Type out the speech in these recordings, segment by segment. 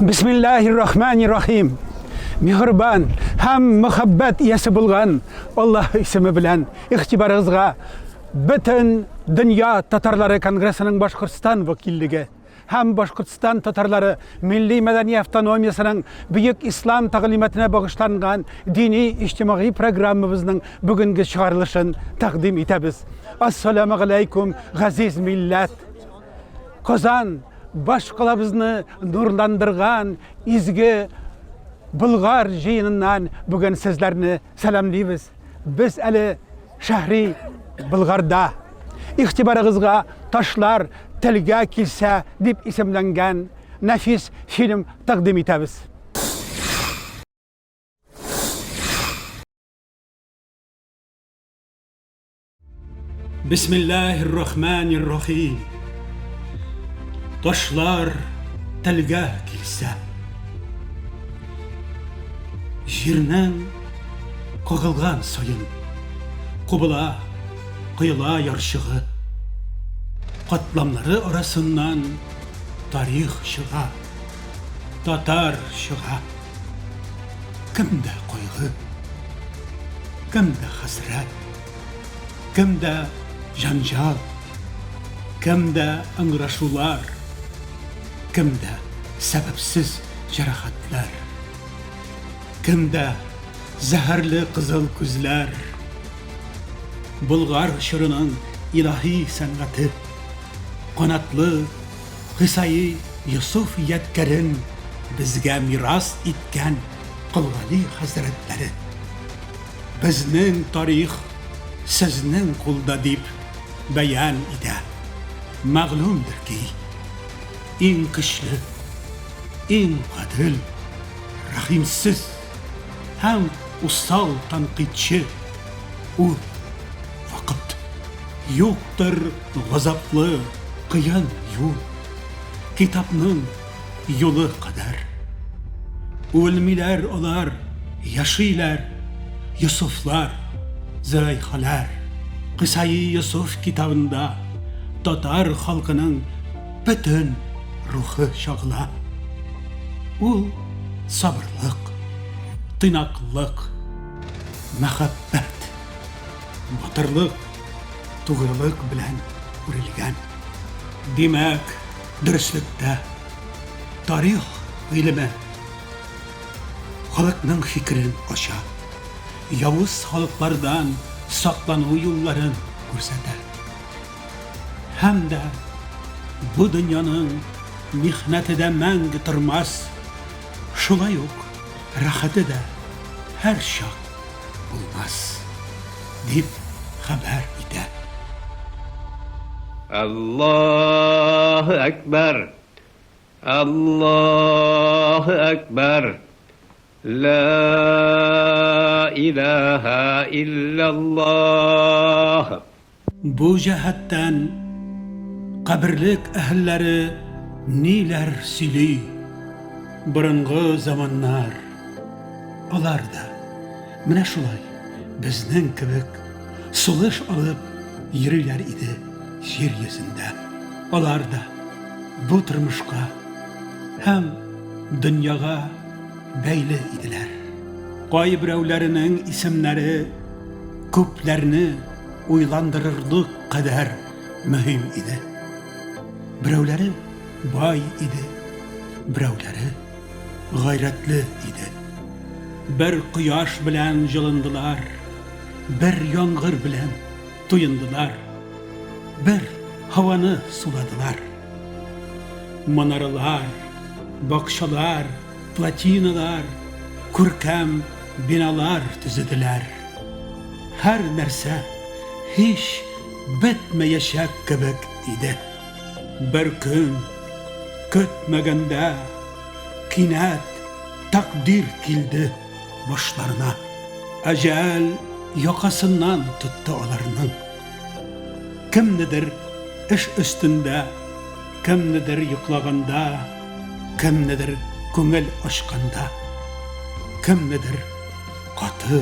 Бисмиллаһир-рахманир-рахим. Миһербан һәм мөхәббәт иясе булган Аллаһ исеме белән игътибарыгызга Бөтен дөнья татарлары конгрессының Башкортстан вәкиллеге һәм Башкортстан татарлары милли-мәдәни автономиясенең бөек ислам тәгълиматына багышланган дини иҗтимагый программабызның бүгенге чыгарылышын тәкъдим итәбез. Ассаламу алейкум, газиз милләт! Казан баш калабызны нурландырган изге Болгар җыеныннан бүген сезләрне сәламлибез. Без әле шәһри Болгарда. Игътибарыгызга Ташлар телгә килсә дип исемләнгән нәфис фильм тәкъдим итәбез. Бисмиллаһир-рахманир-рахим. Ташлар телгә килсә. Җирнең кагылган саен кубыла, коела ярчыгы. Катламнары арасыннан тарих чыга, татар чыга. Кемдә кайгы, кемдә хәсрәт, кемдә җанҗал, кемдә ыңгырашулар, кемдә сәбәпсез җәрәхәтләр, кемдә зәһәрле кызыл күзләр. Болгар чорының илаһи сәнгате, канатлы Кыйсаи Йосыф ядкәрен безгә мирас иткән Колгали хәзрәтләре, Безнең тарих сезнең кулда дип бәян итә. Мәгълүмдер ки, иң көчле, иң гадел, рәхимсез һәм усал тәнкыйтьче ул вакыт. Юктыр газаплы, кыен юл, Китапның юлы кадәр. Үлмиләр алар, яшиләр, Йосыфлар, Зөләйхалар. Кыйсаи Йосыф китабында татар халкының бөтен рухы чагыла. Ул сабырлык, тыйнаклык, мәхәббәт. Батырлык, тугрылык белән үрелгән. Димәк, дөреслектә, тарих гыйлеме халыкның фикерен ача, явыз халыклардан саклану юлларын күрсәтә. Һәм дә бу дөньяның михнәте дә мәңге тормас, шулай ук рәхәте дә һәрчак булмас, дип хәбәр итә. Аллаһу әкбәр! Аллаһу әкбәр! Лә илаһа илляллаһ! Бу җәһәттән каберлек әһелләре ниләр сөйли? Борынгы заманнар, алар да менә шулай безнең кебек сулыш алып йөриләр иде җир йөзендә. Алар да бу тормышка һәм дөньяга бәйле иделәр. Кайберәүләренең исемнәре күпләрне уйландырырлык кадәр мөһим иде. Берәүләре бай иде, берәүләре гайрәтле иде. Бер кояш белән җылындылар, бер яңгыр белән туендылар, бер һаваны суладылар. Манаралар, бакчалар, плотиналар, күркәм биналар төзеделәр. Һәр нәрсә һич бетмәячәк кебек иде. Бер көн, көтмәгәндә, кинәт тәкъдир килде башларына. Әҗәл якасыннан тотты аларның. Кемнедер эш өстендә, кемнедер йоклаганда, кемнедер күңел ачканда, кемнедер каты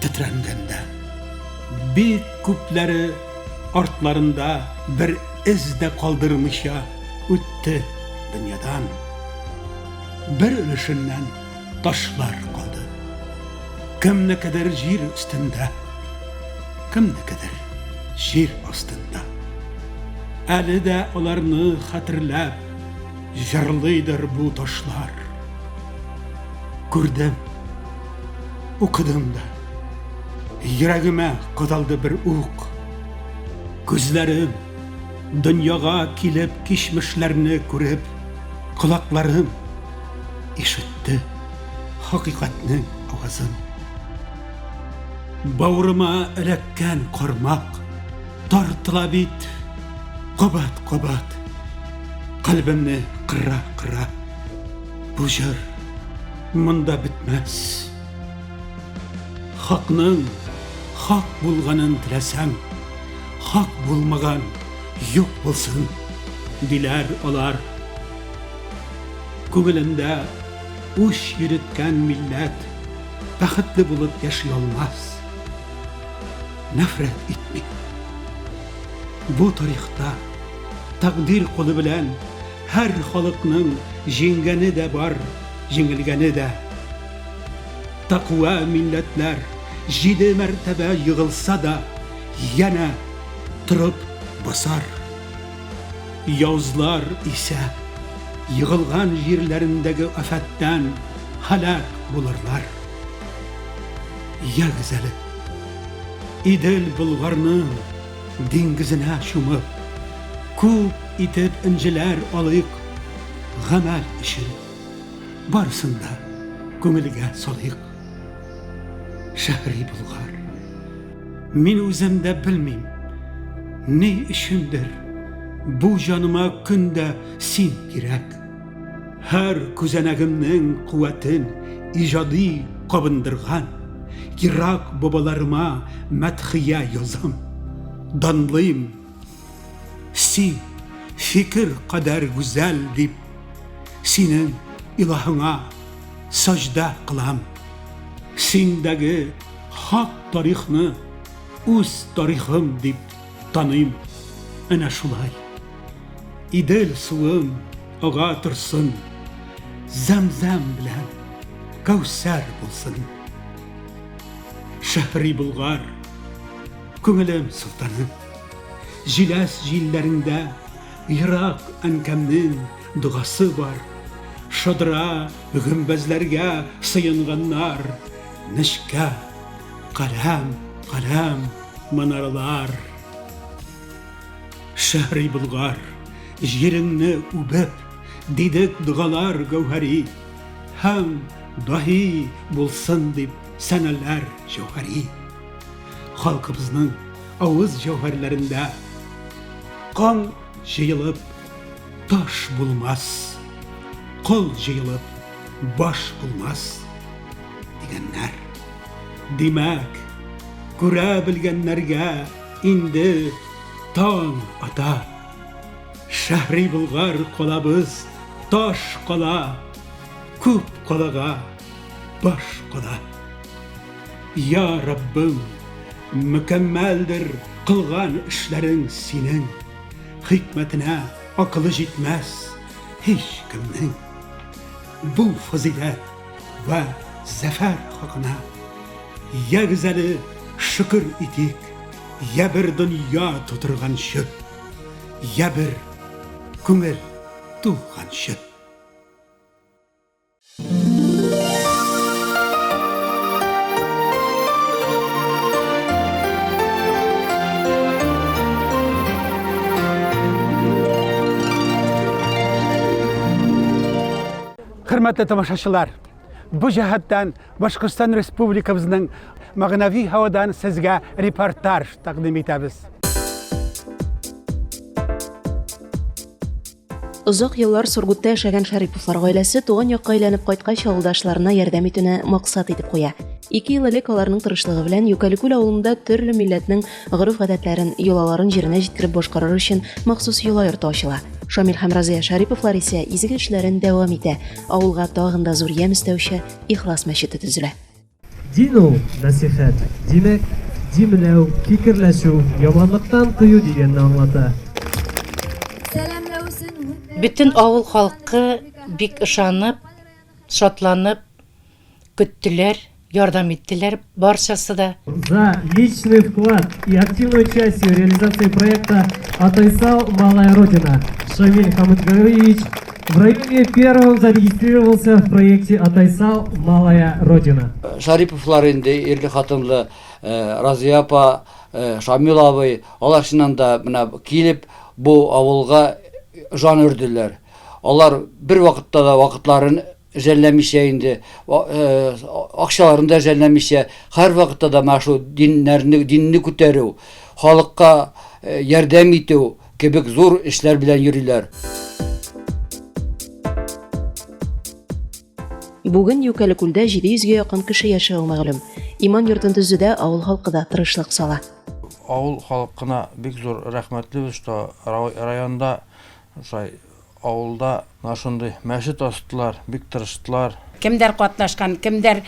тетрәнгәндә. Бик күпләре артларында бер эз дә калдырмыйча үтте дөньядан. Бер өлешеннән ташлар калды. Кемнекедер җир өстендә, кемнекедер җир астында. Әле дә аларны хәтерләп җырлыйдыр бу ташлар. Күрдем, укыдым да, йөрәгемә кадалды бер ук. Күзләрем дөньяга килеп кичмешләрне күреп, колакларым ишетте хакыйкатьнең авазын. Бавырыма эләккән кармак тартыла бит кабат-кабат, кальбемне кыра-кыра. Бу җыр монда бетмәс. Хакның хак булганын теләсәң, хак булмаган юк булсын, диләр алар. Күңелендә үч йөреткән милләт бәхетле булып яши алмас. Нәфрәт итми. Бу тарихта тәкъдир кулы белән һәр халыкның җиңгәне дә бар, җиңелгәне дә. Тәкъва милләтләр җиде мәртәбә егылса да, янә торып басар. Явызлар исә егылган җирләрендәге афәттән һәлак булырлар. Ягез әле, Идел Болгарның диңгезенә чумып, күп итеп энҗеләр алыйк гамәл өчен. Барысын да күңелгә салыйк. Шәһри Болгар. Мин үзем дә белмим, ни өчендер бу җаныма көн дә син кирәк. Һәр күзәнәгемнең куәтен иҗади кабындырган ерак бабаларыма мәдхия язам, данлыйм. Син, фикер кадәр гүзәл дип, синең илаһыңа саҗдә кылам. Синдәге хак тарихны үз тарихым дип таныйм. Әнә шулай. Идел суым ага торсын, Зәм-зәм белән Кәүсәр булсын. Шәһри Болгар, күңелем солтаны. Җиләс җилләреңдә ерак әнкәмнең догасы бар. Шадра гөмбәзләргә сыенганнар, Нечкә каләм, каләм манаралар. Шәһри Болгар, җиреңне үбеп, Дидек догалар гәүһәри, Һәм даһи булсын дип сәнәләр җәүһәри. Халкыбызның авыз җәүһәрләрендә Кан җыелып таш булмас, Кол җыелып баш булмас, дигәннәр. Димәк, күрә белгәннәргә инде таң ата. Шәһри Болгар калабыз таш кала, күп калага баш кала. Я Раббым, мөкәммәлдер кылган эшләрең синең, хикмәтенә акылы җитмәс һич кемнең. Бу фазыйләт вә зәфәр хакына ягез әле шөкер итик, я бер дөнья тутырганчы, я бер күңел тулганчы. Хөрмәтле тамашачылар, бу җәһәттән Башкортстан Республикабызның мәгънәви һавадан сезгә репортаж тәкъдим итәбез. Озак еллар Сургутта яшәгән Шәриповлар гаиләсе туган якка әйләнеп кайткач авылдашларына ярдәм итүне максат итеп куя. Ике ел элек аларның тырышлыгы белән Юкәлекүл авылында төрле милләтнең гореф-гадәтләрен, йолаларын җиренә җиткереп башкарыр өчен махсус йола йорты ачыла. Шамил һәм Разия Шәриповлар исә изге эшләрен дәвам итә. Авылга тагын да зур ямь өстәүче Ихлас мәчете төзелә. Дин ул, нәсыйхәт, димәк, димләү, фикерләшү, яманлыктан тыю дигәнне аңлата. Бөтен авыл халкы бик ышанып, Шатланып көттеләр, ярдәм иттеләр барчасы да. За личный вклад и активное участие в реализации проекта «Атайсал. Малая Родина» Шамиль Хамытгалиевич в районе первым зарегистрировался в проекте «Атайсал. Малая Родина». Шариповлар инде ирле-хатынлы Разия апа, Шамил абый, алар чыннан да менә килеп бу авылга жан өрделәр. Алар бер вакытта да вакытларын жәлләмичә инде, акчаларын да жәлләмичә, һәрвакытта да менә шул диннәрне, динне күтәрү, халыкка ярдәм итү кебек зур эшләр белән йөриләр. Бүген Юкәлекүлдә 700 гә якын кеше яшәве мәгълүм. Иман йортын төзүдә авыл халкы да тырышлык сала. Авыл халкына бик зур рәхмәтлебез, что районда шулай авылда менә шундый мәчет ачтылар, бик тырыштылар. Кемдәр катнашкан, кемдәр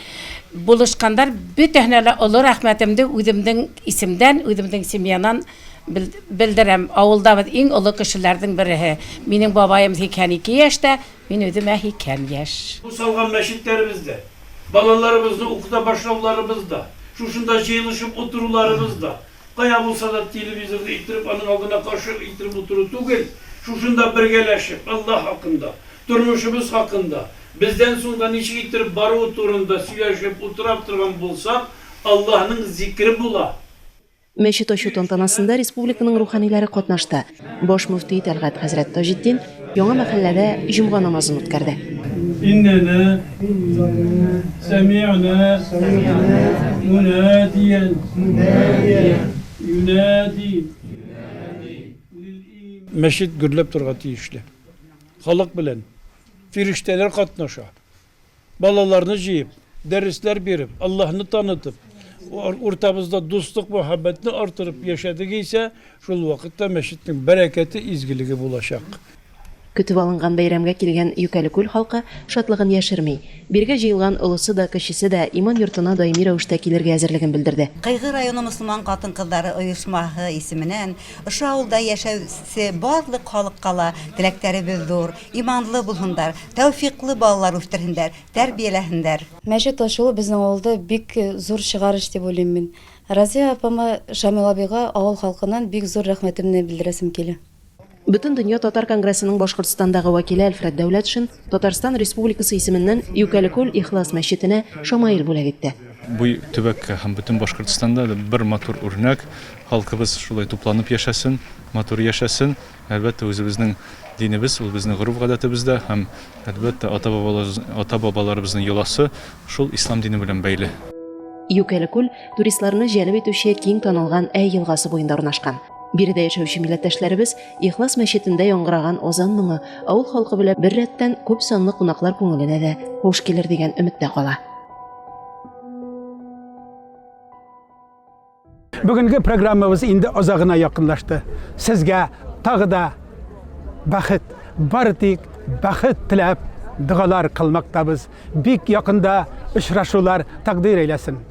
булышкандар, бөтәһенә лә олы рәхмәтемде үземнең исемдән, үземнең семьянан белдерәм. Авылда без иң олы кешеләрнең береһе. Минем бабаем 82 яшьтә, мин үземә 80 яшь. Бу салган мәчетләребез дә, балаларыбызны укыта башлауларыбыз да, шушында җыелышып утыруларыбыз да, Кая булса да телевизорны иттереп, аның алдына каршы иттереп утыру түгел, шушында бергәләшеп, Аллаһ хакында, тормышыбыз хакында, бездән соң да ничек иттереп баруы турында сөйләшеп утыра торган булсак, Аллаһның зикре була. Мәчет ачу тантанасында республиканың руханиләре катнашты. Баш мөфти Тәлгать хәзрәт Таҗетдин яңа мәхәлләдә җомга намазын үткәрде. Иннәнә сәмигънә мунадиян юнади. Мәчет гөрләп торырга тиешле. Халык белән фирештәләр катнаша. Балаларны җыеп, дәресләр биреп, Аллаһны танытып, уртабызда дуслык, мәхәббәтне артырып яшәдек исә, шул вакытта мәчетнең бәрәкәте, изгелеге булачак. Көтеп алынган бәйрәмгә килгән Юкәлекүл халкы шатлыгын яшерми. Бирегә җыелган олысы да, кечесе дә иман йортына даими рәвештә килергә әзерлеген белдерде. Кыйгы районы мосылман хатын-кызлары оешмаһы исеменән ошо авылда яшәүче барлык халыкка ла теләктәребез зур, Иманлы булһындар, тәүфикълы балалар үстерһендәр, тәрбияләһендәр. Мәчет ачылу безнең авылда бик зур чыгарыш дип уйлыйм мин. Разия апама, Шамил абыйга авыл халкыннан бик зур рәхмәтемне белдерәсем килә. Бөтендөнья татар конгрессының Башкортстандагы вәкиле Әлфрәт Дәүләтшин Татарстан Республикасы исеменнән Юкәлекүл Ихлас мәчетенә шамаил бүләк итте. Бу төбәккә һәм бөтен Башкортстанда да бер матур үрнәк. Халкыбыз шулай тупланып яшәсен, матур яшәсен. Әлбәттә, үзебезнең динебез, ул безнең гореф-гадәтебез дә һәм, әлбәттә, ата-бабаларыбызның йоласы шул ислам дине белән бәйле. Юкәлекүл туристларны җәлеп итүче киң танылган Әй елгасы буенда урнашкан. Биредә яшәүче милләттәшләребез Ихлас мәчетендә яңгыраган азан моңы авыл халкы белән беррәттән күп санлы кунаклар күңеленә дә хуш килер дигән өметтә кала. Бүгенге программабыз инде азагына якынлашты. Сезгә тагы да бәхет, бары тик бәхет теләп догалар кылмактабыз. Бик якында очрашулар тәкъдир әйләсен.